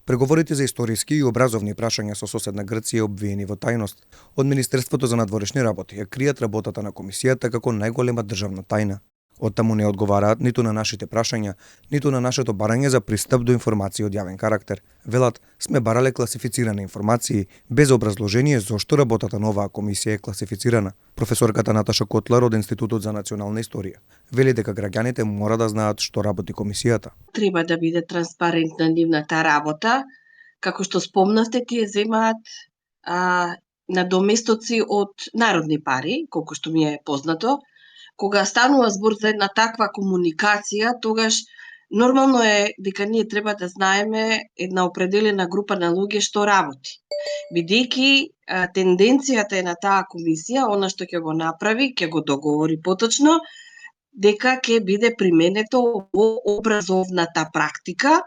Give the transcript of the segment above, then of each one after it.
Преговорите за историски и образовни прашања со соседна Грција обвиени во тајност. Од Министерството за надворешни работи ја кријат работата на комисијата како најголема државна тајна. Оттаму не одговараат ниту на нашите прашања, ниту на нашето барање за пристап до информации од јавен карактер. Велат, сме барале класифицирани информации, без образложение зошто работата на оваа комисија е класифицирана. Професорката Наташа Котлар од Институтот за национална историја вели дека граѓаните мора да знаат што работи комисијата. Треба да биде транспарентна нивната работа, како што спомнавте, тие земаат надоместоци од народни пари, колку што ми е познато. Кога станува збор за една таква комуникација, тогаш нормално е дека ние треба да знаеме една определена група на луѓе што работи. Бидејќи тенденцијата е на таа комисија, она што ќе го направи, ќе го договори поточно, дека ќе биде применето во образовната практика,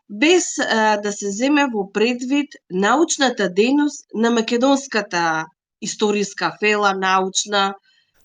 без да се земе во предвид научната дејност на македонската историска фела, научна.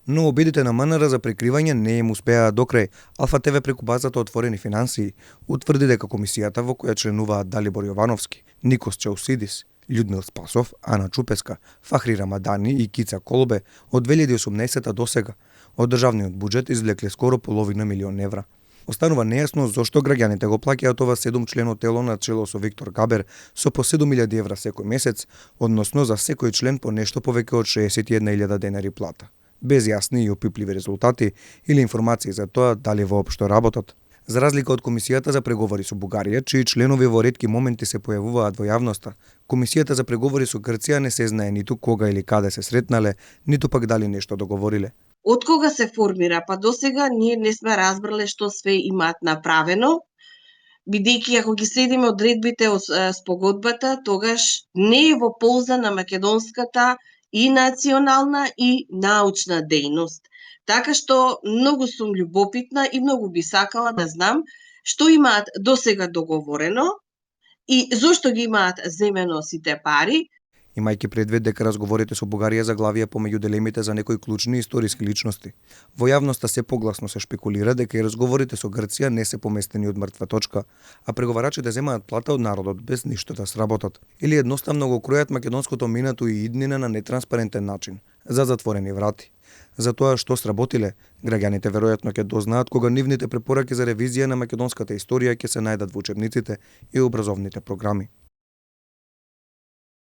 Но обидите на МНР за прикривање не им успеа до крај. Алфа ТВ преку базата Отворени финансии утврди дека комисијата во која членуваат Далибор Јовановски, Никос Чаусидис, Људмил Спасов, Ана Чупеска, Фахри Рамадани и Кица Колбе од 2018 до сега од државниот буџет извлекле скоро половина милион евра. Останува нејасно зошто граѓаните го плаќаат ова 7-члено тело на чело со Виктор Габер со по 7.000 евра секој месец, односно за секој член по нешто повеќе од 61.000 денари плата, без јасни и опипливи резултати или информации за тоа дали воопшто работат. За разлика од Комисијата за преговори со Бугарија, чии членови во ретки моменти се појавуваат во јавноста, Комисијата за преговори со Грција не се знае ниту кога или каде се сретнале, ниту пак дали нешто договориле. Од кога се формира, па до сега ние не сме разбрале што све имаат направено, бидејќи ако ги следиме одредбите од спогодбата, тогаш не е во полза на македонската и национална и научна дејност. Така што многу сум љубопитна и многу би сакала да знам што имаат досега договорено и зошто ги имаат земено сите пари. Имајќи предвид дека разговорите со Бугарија заглавија помеѓу дилемите за некои клучни историски личности. Во јавноста се погласно се шпекулира дека и разговорите со Грција не се поместени од мртва точка, а преговарачите земаат плата од народот без ништо да сработат. Или едноставно го кројат македонското минато и иднина на нетранспарентен начин, за затворени врати. За тоа што сработиле, граѓаните веројатно ќе дознаат кога нивните препораки за ревизија на македонската историја ќе се најдат во учебниците и образовните програми.